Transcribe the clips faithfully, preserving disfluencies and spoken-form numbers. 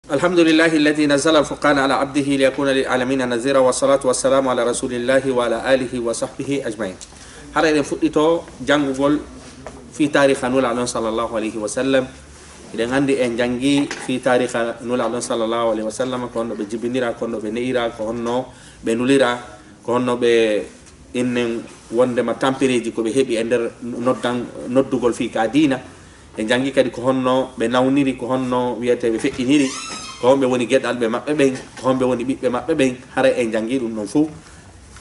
الحمد لله الذي نزل الفرقان على عبده ليكون للعالمين نذيرا، والصلاة والسلام على رسول الله وعلى آله وصحبه أجمعين. Hara eɗen fuɗɗito janngugol fii taariika Nulaaɗo on sallallahu alayhi wa sallam. Eɗen anndi en janngi fii taariika Nulaaɗo on sallallahu alayhi wa sallam, ko honno ɓe jibinira, ko honno ɓe ne'ira, ko honno ɓe nulira, ko honno ɓe innen wonndema tampereeji ko ɓe heɓi e nder noddan-, noddugol fii ka diina. En janngi kadi ko honno ɓe nawniri, ko honno wiyetee ɓe feƴƴiniri, ko honɓe woni geɗalɓe maɓɓe ɓen, ko honɓe woni ɓiɓɓe maɓɓe ɓen. Haray en janngi ɗum ɗon fow.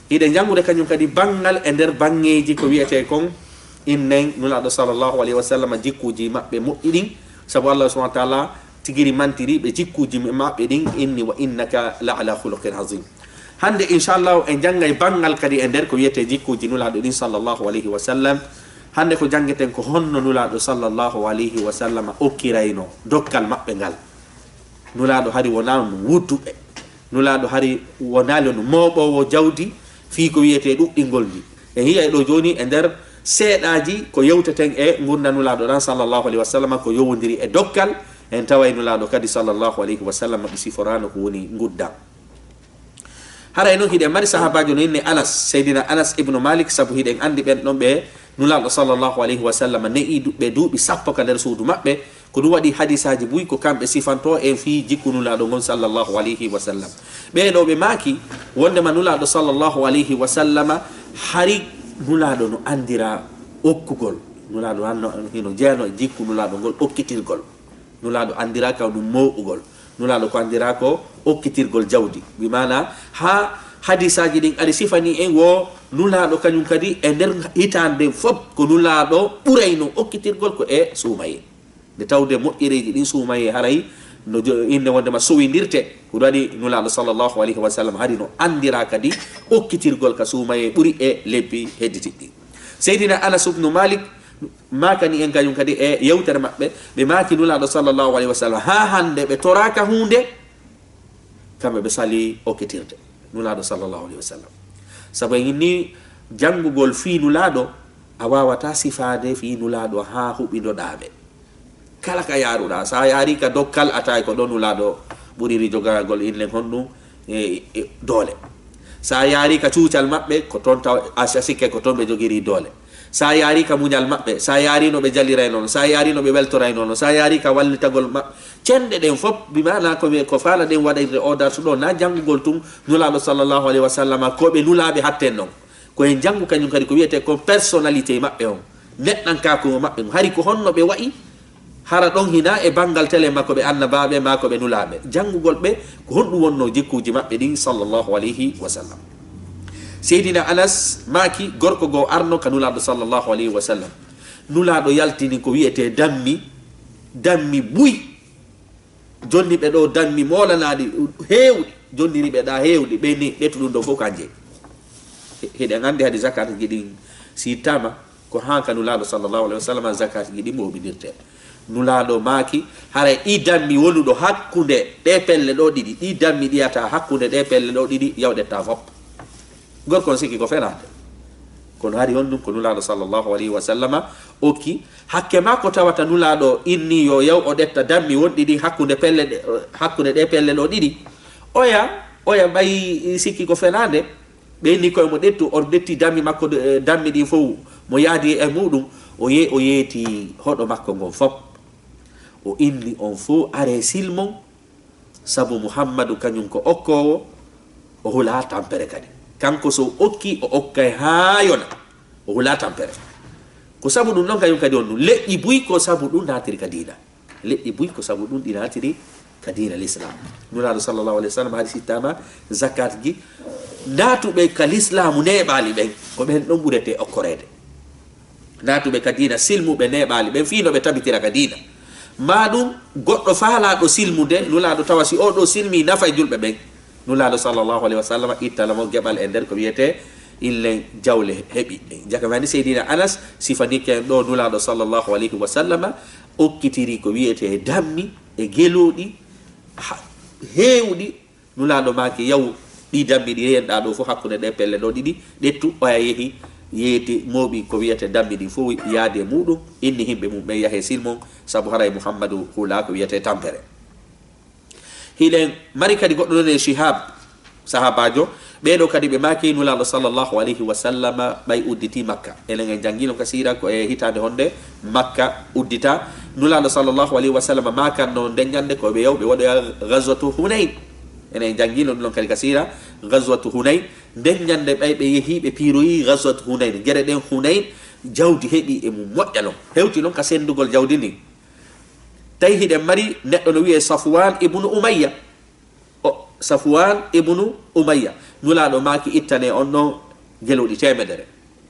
Hiɗen janngude kañum kadi banngal e nder banngeeji ko wiyetee kon innen Nulaaɗo sallallahu alayhi wa sallam jikkuuji maɓɓe moƴƴi ɗin, sabu Allah subhanahu wa ta'ala tigiri mantiri ɓe jikkuuji maɓɓe ɗin inni: "Wa innaka la ala khuluqin azim." Hannde, inchallahu, en janngay banngal kadi e nder ko wiyetee jikkuuji Nulaaɗo ɗin sallallahu alayhi wa sallam. Hannde ko janngeten ko honno Nulaaɗo sallallahu alayhi wa sallam okkirayno dokkal maɓɓe ngal. Nulaaɗo hari wonaa no wudduɓe. Nulaaɗo hari wonaali no mooɓoowo jawdi fii ko wiyetee ɗuɗɗingol ndi. En hiya e ɗo jooni e nder seeɗaaji ko yewteten e ngurndan Nulaaɗo ɗan sallallahu alayhi wa sallam ko yowondiri e dokkal. En taway Nulaaɗo kadi sallallahu alayhi wa sallam ɓe siforaano ko woni nguddan. Haray non hiɗen mari sahaabaajo no inne Anas, Seydina Anas ibnu Malik, sabu hiɗen anndi ɓen ɗon ɓe Nulaaɗo sallallahu alayhi wa sallam ne'i du-, ɓe duuɓi sappo ka nder suudu maɓɓe. Ko ɗum waɗi hadisaaji buy ko kamɓe sifantoo en fii jikku Nulaaɗo ngon sallallahu alayhi wa sallam. Ɓee ɗoo ɓe maaki wonndema Nulaaɗo sallallahu alayhi wa sallama hari Nulaaɗo no anndira okkugol. Nulaaɗo anno hino jeyanoo e jikku Nulaaɗo ngol okkitirgol. Nulaaɗo anndiraaka ɗum mooɓugol. Nulaaɗo ko anndiraa ko okkitirgol jawdi. Bi maana haa hadisaaji ɗin ari sifani en wo Nulaaɗo kañum kadi e nder hitaande nden fof ko Nulaaɗo ɓurayno okkitirgol ko e suumayee. Nde tawde moƴƴereeji ɗin suumayee haray no jo-, innde wonndema sowindirte. Ko ɗum waɗi Nulaaɗo sallallahu alayhi wa sallam hari no anndiraa kadi okkitirgol ka suumayee ɓuri e lebbi hedditiɗɗi. Seydina Anas ibnu Malik maakani en kañum kadi e yewtere maɓɓe, ɓe maaki Nulaaɗo sallallahu alayhi wa sallam, haa hannde ɓe toraaka huunde, kamɓe ɓe salii okkitirde Nulaaɗo sallallahu alayhi wa sallam. Sabu en inni janngugol fii Nulaaɗo, a waawataa sifaade fii Nulaaɗo haa huɓindoɗaa ɓe. Kala ka yaaruɗaa, so a yaarii ka dokkal, a tawi ko ɗo Nulaaɗo ɓuriri jogagol inne honɗum, e, e, doole. So a yaarii ka cuucal maɓɓe, ko toon taw, a, a sikke ko toon ɓe jogiri doole. So a yaarii ka muñal maɓɓe, so a yaarii no ɓe jaliraynoo non, so a yaarii no ɓe weltoraynoo non, so a yaarii ka wallitagol maɓɓe, cenɗe ɗen fof, bi maana ko ɓe, ko faalaɗen waɗirde o darsu ɗo, na janngugol tun Nulaaɗo sallallahu alayhi wa sallam, ko ɓe nulaaɓe hatten non. Ko en janngu kañum kadi ko wiyetee kon personnalité maɓɓe on, neɗɗankaaku maɓɓe on. Hari ko honno ɓe wa'i? Hara ɗon hina e banngal tele makko ɓe annabaaɓe maa ko ɓe nulaaɓe. Janngugol ɓe ko honɗum wonnoo jikkuuji maɓɓe ɗin sallallahu alayhi wa sallam. Seydina Anas maaki, gorko goo arno ka Nulaaɗo sallallahu alayhi wa sallam. Nulaaɗo yaltini ko wiyetee dammi, dammi buy. Jonni ɓe ɗo dammi moolanaaɗi heewɗi, jonniri ɓe ɗa heewɗi, ɓe ni ɓe to ɗum ɗo fof ka jeyi. Hi-, hiɗen anndi hadi zakatji ɗin si ittaama, ko haa ka Nulaaɗo sallallahu alayhi wa sallam zakatji ɗin mooɓindirtee. Nulaaɗo maaki, haray ɗi dammi wonuɗo hakkunde ɗe pelle ɗo ɗiɗi, ɗi dammi ɗiyata hakkunde ɗe pelle ɗo ɗiɗi, yawɗetta fof. Gorko on sikki ko fenaande. Kono hari on ɗum ko Nulaaɗo sallallahu alayhi wa sallama okki. Hakke maa ko tawata Nulaaɗo inni yo yaw o ƴetta dammi wonɗi ɗi hakkunde pelle ɗe, hakkunde ɗe pelle ɗo ɗiɗi. Oya, oya ɓay sikki ko fenaande. Ɓe inni koye mo ƴettu, on ƴetti dammi makko ɗe, dammi ɗin fow. Mo yaadi e muɗum, o ye-, o yeeti hoɗo makko ngon fof. O inni on fof are silmon. Sabu Muhammadu kañum ko okkoowo, o hulaa tampere kadi. Kanko so okki, o okkay haa yona, o hulaa tampere. Ko sabu ɗum ɗon kañum kadi on ɗum. Leƴƴi buy ko sabu ɗum naatiri ka diina. Leƴƴi buy ko sabu ɗum ɗi naatiri ka diina Lislaam. Nulaaɗo sallallahu alayhi wa sallam hari sittaama zakatji naatuɓe ka Lislaamu neeɓaali ɓen, ko ɓen ɗon ɓurete okkoreede. Naatuɓe ka diina, silmuɓe neeɓaali ɓen fii no ɓe tabitira ka diina. Maa ɗum goɗɗo faalaaɗo silmude, Nulaaɗo tawa si oo ɗoo silmii nafay julɓe ɓen. Nulaaɗo sallallahu alayhi wa sallam ittana mo geɓal e nder ko wiyetee illen jawle heɓiɗɗe. Jaka mani Seydina Anas sifanike en ɗo Nulaaɗo sallallahu alayhi wa sallam okkitiri ko wiyetee dammi e gelooɗi ha-, heewɗi. Nulaaɗo maaki, yaw ɗi dammi ɗi yeyenɗaa ɗo fof hakkunde ɗe pelle ɗo ɗiɗi, ƴettu, oya yehi, yeeti, mooɓi ko wiyetee dammi ɗin fof yaadi e muɗum, inni yimɓe mum ɓen yahee silmon, sabu haray Muhammadu hulaa ko wiyetee tampere. Hiɗen mari kadi goɗɗo non e Shihab, sahaabaajo. Ɓee ɗoo kadi ɓe maaki Nulaaɗo sallallahu alayhi wa sallama ɓay udditi Makka. Enen en janngino ka siira ko e hitaande honde Makka uddita. Nulaaɗo sallallahu alayhi wa sallama maakanno nden ñannde ko ɓe yaw ɓe waɗoya Ghazwatu Hunayn. Enen en janngino ɗum non kadi ka siira, Ghazwatu Hunayn. Nden ñannde ɓay ɓe yehi ɓe piiroyi Ghazwatu Hunayn. Gere ɗen Hunayn, jawdi heɓi e mum moƴƴa non. Hewti non ka senndugol jawdi ndin. Tawi hiɗen mari neɗɗo no wi'ee Safwan ibnu Umayya. O, Safwan ibnu Umayya. Nulaaɗo maaki ittane on ɗon gelooɗi teemedere.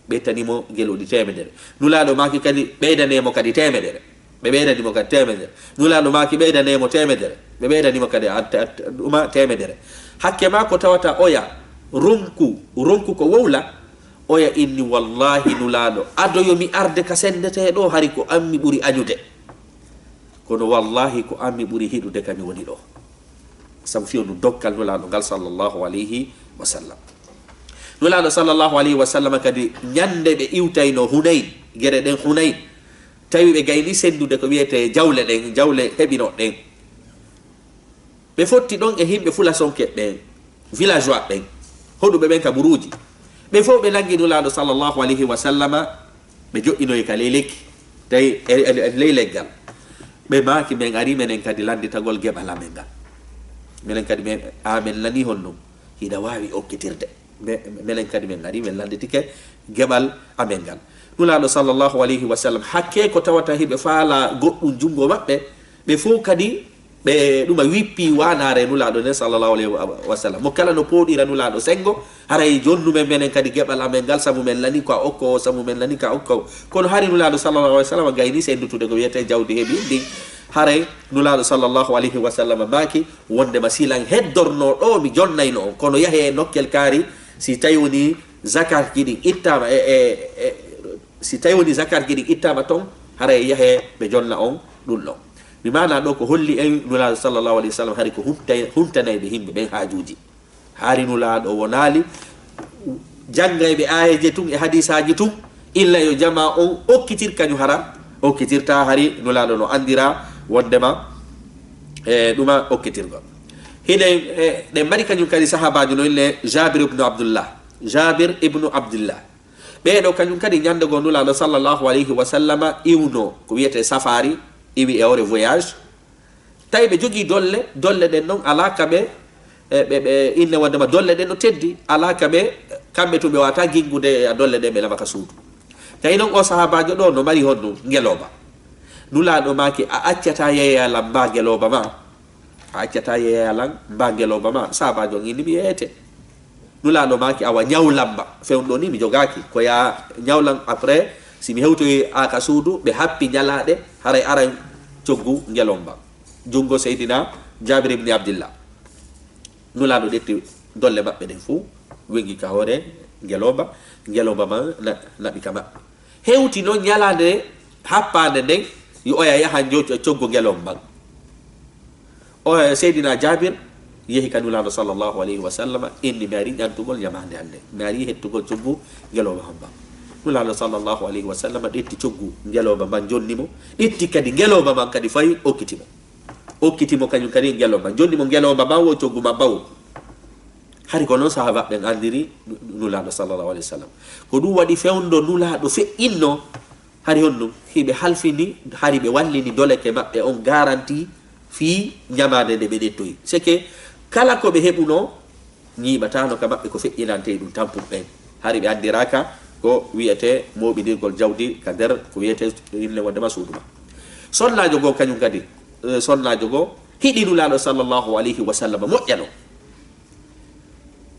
Ɓe ittani mo gelooɗi teemedere. Nulaaɗo maaki kadi ɓeydane mo kadi teemedere. Ɓe ɓeydani mo kadi teemedere. Nulaaɗo maaki ɓeydane mo teemedere. Ɓe ɓeydani mo kadi a, a, a, ɗuma teemedere. Hakke maa ko tawata oya ronku, ronku ko wowla, oya inni, "Wallahi Nulaaɗo, ado yo mi arde ka sendetee ɗoo, hari ko an mi ɓuri añude. Kono wallahi ko an mi ɓuri hiɗude ka mi woni ɗoo." Sabu fewndo dokkal Nulaaɗo ngal sallallahu alayhi wa sallam. Nulaaɗo sallallahu alayhi wa sallam kadi ñannde ɓe iwtayno Hunayn, gere ɗen Hunayn, tawi ɓe gayni senndude ko wiyetee jawle ɗen, jawle heɓino ɗen. Ɓe fotti ɗon e yimɓe fulasonke ɓen, villageois ɓen, hoɗuɓe ɓen ka buruuji. Ɓe fof ɓe nanngi Nulaaɗo sallallahu alayhi wa sallama, ɓe joɗɗinoyi ka ley lekki, tawi e, e, e ley leggal. Ɓe maaki, "Men ari menen kadi lannditagol geɓal amen ngal. Menen kadi men, a men nanii honno hiɗa waawi okkitirde. Me-, menen kadi men ari men lannditike geɓal amen ngal." Nulaaɗo sallallahu alayhi wa sallam, hakkee ko tawata hiɓe faala goɗɗum junngo maɓɓe, ɓe fof kadi ɓe ɗuma wippi waanaare Nulaaɗo nden sallallahu alayhi wa, wa sallam. Mo kala no pooɗira Nulaaɗo senngo, haray jonnumen menen kadi geɓal amen ngal, sabu men lani ko a okko o, sabu men lani ko a okko o. Kono hari Nulaaɗo sallallahu alayhi wa sallam gayni senndutude ko wiyetee jawdi heɓi ndin. Haray Nulaaɗo sallallahu alayhi wa sallam maaki, wondema silan heddorno ɗo mi jonnayno on, kono yahee nokkel kaari, si tawi woni zakarji ɗin ittaama e, e, e, si tawi woni zakarji ɗin ittaama ton, haray yahee ɓe jonna on ɗum ɗon. Mi maana ɗo ko holli en Nulaaɗo sallallahu alayhi wa sallam hari ko hunta-, huntanayɓe yimɓe ɓen haajuuji. Hari Nulaaɗo wonaali janngayɓe aayeeje tun e hadiisaaji tun, illa yo jamaa on okkitir kañum hara okkitirta, hari Nulaaɗo no anndira wondema e ɗuma okkitirgol. Hiɗen, e, ɗen mari kañum kadi sahaabaajo no inne Jabir ibnu Abdullah. Jabir ibnu Abdullah. Ɓee ɗo kañum kadi ñannde goo Nulaaɗo sallallahu alayhi wa sallama iwno ko wiyetee safaari, iwi e hoore voyage. Tawi ɓe jogii dolle, dolle ɗen non alaa ka ɓe, e, ɓe, ɓe inne wondema dolle ɗen no teddi, alaa ka ɓe, kamɓe tun ɓe waata ginngude e dolle ɗen ɓe lama ka suudu. Tawi non o sahaabaajo ɗo no mari honno ngelooba. Nulaaɗo maaki, "A accataa yeeya lan mbaa ngelooba ma? A accataa yeeya lan mbaa ngelooba ma?" Sahaabaajo on inni, "Mi yeeyete." Nulaaɗo maaki, "Awa ñawlan ma. Fewndo ni mi jogaaki. Ko yaa ñawlan, après, si mi hewtoyi a ka suudu, ɓe happi ñalaaɗe, haray aran coggu ngelooba." Junngo Seydina Jaabir ibni Abdillah. Nulaaɗo ƴetti dolle maɓɓe ɗen fuu, weggi ka hoore ngelooba, ngelooba man na-, naɓi ka maɓɓe. Hewti non ñalaande happaande nden, yo oya yahan jo-, coggu ngelooba man. O, Seydina Jaabir yehi ka Nulaaɗo sallallahu alayhi wa sallama, inni, "Mi ari ƴantugol ñamaande hannde. Mi ari hettugol coggu ngelooba man." Nulaaɗo sallallahu alayhi wa sallama ƴetti coggu ngelooba man, jonni mo, ƴetti kadi ngelooba man kadi fayi, okkiti mo. Okkiti mo kañum kadi ngelooba. Jonni mo ngelooba man wo coggu man bawo. Hari ko non sahaaba ɓen anndiri Nulaaɗo sallallahu alayhi wa sallam. Ko ɗum waɗi fewndo Nulaaɗo feƴƴinno, hari honɗum? Hiɓe halfini, hari ɓe wallini doleke maɓɓe on garanti fii ñamaande nde ɓe ƴettoyi. C'est que kala ko ɓe heɓuno, ñiiɓataano ka maɓɓe ko feƴƴinantee ɗum tampum ɓen. Hari ɓe anndiraaka ko wiyetee mooɓindirgol jawdi ka nder ko wiyetee inne wonde ma suudu ma. Sonnaajo goo kañum kadi, eh, sonnaajo goo hiɗi Nulaaɗo sallallahu alayhi wa sallam moƴƴa non.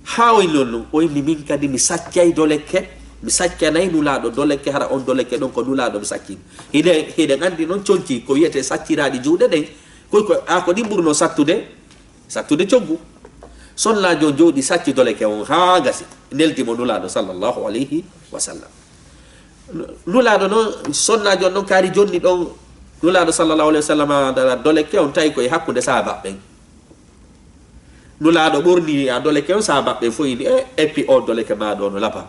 Haa o inni on non, o inni, "Min kadi mi saccay dolekke, mi saccanay Nulaaɗo dolekke, hara on dolekke ɗon ko Nulaaɗo mi saccini." Hiɗen, hiɗen anndi non conci ko wiyetee sacciraaɗi juuɗe ɗen, ko, ko, a ko ɗin ɓurno sattude, sattude coggu. Sonnaajo on jooɗi sacci doleke on haa gasi, neldi mo Nulaaɗo sallallahu alayhi wa sallam. Nulaaɗo non, sonnaajo on non kaari jonni ɗon, Nulaaɗo sallallahu alayhi wa sallam, doleke on tawi ko e hakkunde sahaaba ɓen. Nulaaɗo ɓorni a doleke on, sahaaba ɓen fof inni, "E, eppi o doleke ma ɗo no lapa."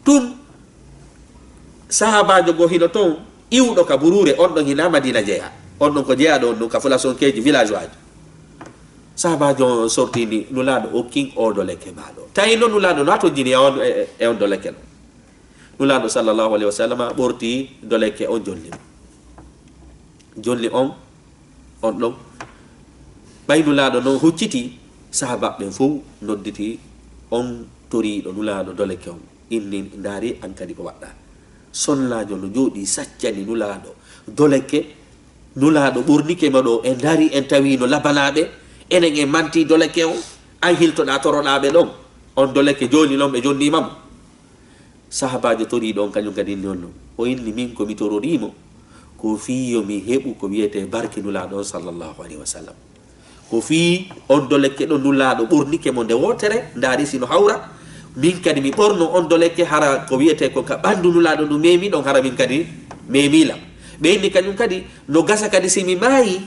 Tun, sahaabaajo goo hino ton, iwɗo ka buruure, on ɗon hinaa Madiina jeyaa. On ɗon ko jeyaaɗo on ɗon ka fulasonkeeji villageois. Sahabaajo on sortini Nulaaɗo okkin o doleke maaɗo. Tawi no Nulaaɗo no atojjini e on, e, e on doleke ɗon. Nulaaɗo sallallahu alayhi wa sallam ɓorti doleke on jolli mo. Jolli on, on ɗon. Ɓay Nulaaɗo non hucciti, sahabaaɓe ɓen fow nodditi on toriiɗo Nulaaɗo doleke on. Inni ndaari an kadi ko waɗɗa. Sonnaajo no jooɗii saccani Nulaaɗo doleke, Nulaaɗo ɓornike mo ɗo, en ndaari en tawi no labanaaɓe, enen en manti doleke on, an hiltoɗaa toroɗaa ɓe ɗon, on doleke jooni non ɓe jonnii ma mo. Sahabaajo toriiɗo on kañum kadi inni on non. O inni min ko mi tororii mo, ko fii yo mi heɓu ko wiyetee barke Nulaaɗo on sallallahu alayhi wa sallam. Ko fii on doleke ɗo Nulaaɗo ɓornike mo nde wootere, ndaari si no hawra. Min kadi mi ɓorno on doleke hara ko wiyetee ko ka ɓanndu Nulaaɗo ndu meemi ɗon, hara min kadi meemii lan. Ɓe inni kañum kadi, no gasa kadi si mi maayi,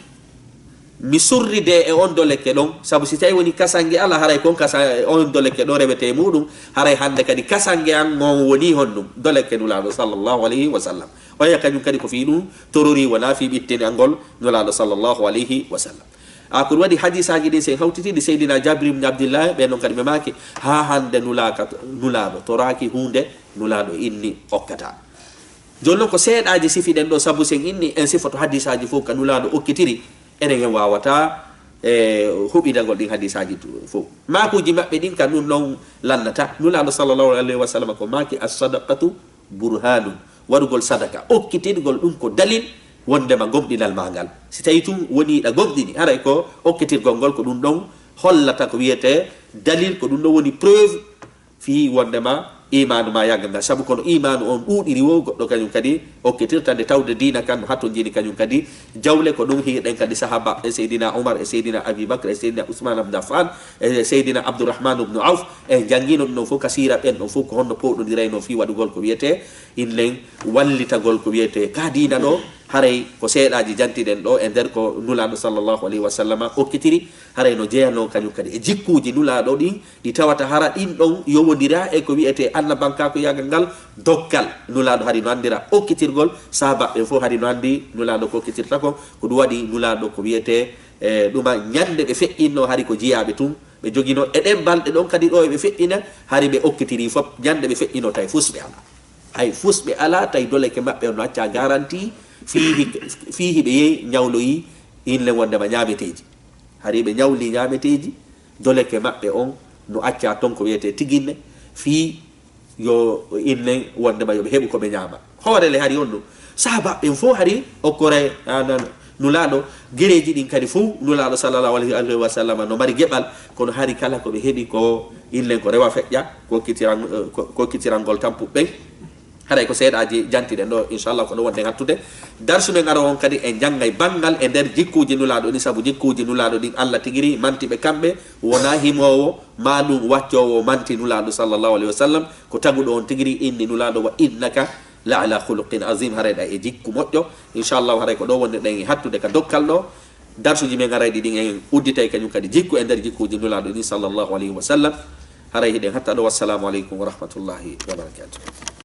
mi surride e on doleke ɗon, sabu si tawi woni kasange alaa, haray kon kasa-, on doleke ɗo rewete e muuɗum, haray hannde kadi kasange an on woni honɗum, doleke Nulaaɗo sallallahu alayhi wa sallam. Oya kañum kadi ko fii ɗum torori, wonaa fii ɓittinangol Nulaaɗo sallallahu alayhi wa sallam. A ko ɗum waɗi hadisaaji ɗin, si en hawtiti ɗi Seydina Jabir ibn Abdillah, ɓe non kadi ɓe maaki, haa hannde nulaaka, Nulaaɗo toraaki huunde, Nulaaɗo inni okkata. Jooni non ko seeɗaaji sifiɗen ɗo, sabu si en inni en sifoto hadisaaji fow ka Nulaaɗo okkitiri, enen en waawataa, e, huɓidagol ɗin hadisaaji tu-, fow. Maakuuji maɓɓe ɗin ka ɗum non lannata. Nulaaɗo sallallahu alayhi wa sallam ko maaki, "As-sadaqatu burhanun." Waɗugol sadaka, okkitirgol ɗum ko dalil wondema gomɗinal maa ngal. Si tawi tun woni ɗa gomɗini, haray ko okkitirgol ngol ko ɗum ɗon hollata ko wiyetee dalil, ko ɗum ɗon woni preuve fii wondema imaanu maa yagga ngal. Sabu kono imaanu on ɗuuɗiri woo, goɗɗo kañum kadi okkitirta nde tawde diina kan no hatonjini kañum kadi. Jawle ko ɗum hiirɗen kadi sahaaba e Seydina Umar e Seydina Abi Bakr e Seydina Usman ibn Affan e Seydina Abdurrahman ibn Auf. En janngino ɗum ɗon fow ka siira ɓen ɗon fow ko honno powɗondiraynoo fii waɗugol ko wiyetee inlen wallitagol ko wiyetee ka diina ɗo. Haray ko seeɗaaji jantiɗen ɗo e nder ko Nulaaɗo sallallahu alayhi wa sallama okkitiri. Haray no jeyanoo kañum kadi e jikkuuji Nulaaɗo ɗin, ɗi tawata hara ɗin ɗon yowondira e ko wiyetee annabankaakoyaagal ngal, dokkal. Nulaaɗo hari no anndira okkitirgol, sahaabaaɓe ɓen fow hari no anndi Nulaaɗo ko okkitirta kon. Ko ɗum waɗi Nulaaɗo ko wiyetee, e, ɗuma ñannde ɓe feƴƴinnoo hari ko jiyaaɓe tun ɓe joginoo. E ɗen balɗe ɗon kadi ɗo e ɓe feƴƴina, hari ɓe okkitirii fow, ñannde ɓe feƴƴinoo tawi fusɓe alaa. Hay fusɓe alaa, tawi doleke maɓɓe on no acca garanti fii hi-, fii hiɓe yehi ñawloyi inle wondema ñaameteeji. Hari ɓe ñawli ñaameteeji, doleke maɓɓe on no acca ton ko wiyetee tiginne, fii yo inne wondema yo ɓe heɓu ko ɓe ñaama. Hoore le hari on ɗum. Sahaabaaɓe ɓen fow hari okkore, a, nan-, Nulaaɗo, gereeji ɗin kadi fow Nulaaɗo sallallahu alayhi wa sallam no mari geɓal, kono hari kala ko ɓe heɓi ko inne ko rewa feƴƴa, ko kitirang-, ko, ko kitirangol tampuɓe ɓen. Haray ko seeɗaaji jantiɗen ɗo, inchallah, ko ɗo wonɗen hattude. Darsu men arowo on kadi en janngay banngal e nder jikkuuji Nulaaɗo ɗin, sabu jikkuuji Nulaaɗo ɗin Allah tigiri manti ɓe kamɓe, wonaa himoowo, maa ɗum waccoowo manti Nulaaɗo sallallahu alayhi wa sallam, ko taguɗo on tigiri inni Nulaaɗo, "Wa innaka la ala khuluqin azim", haray ɗa e jikku moƴƴo. Inchallah, haray ko ɗo wonɗen hattude ka dokkal ɗo. Darsuuji men arayɗi ɗin en udditay kañum kadi jikku e nder jikkuuji Nulaaɗo ɗin sallallahu alayhi wa sallam. Haray hiɗen hatta ɗo. Wassalamu aleykum wa rahmatullahi wa barakatuh.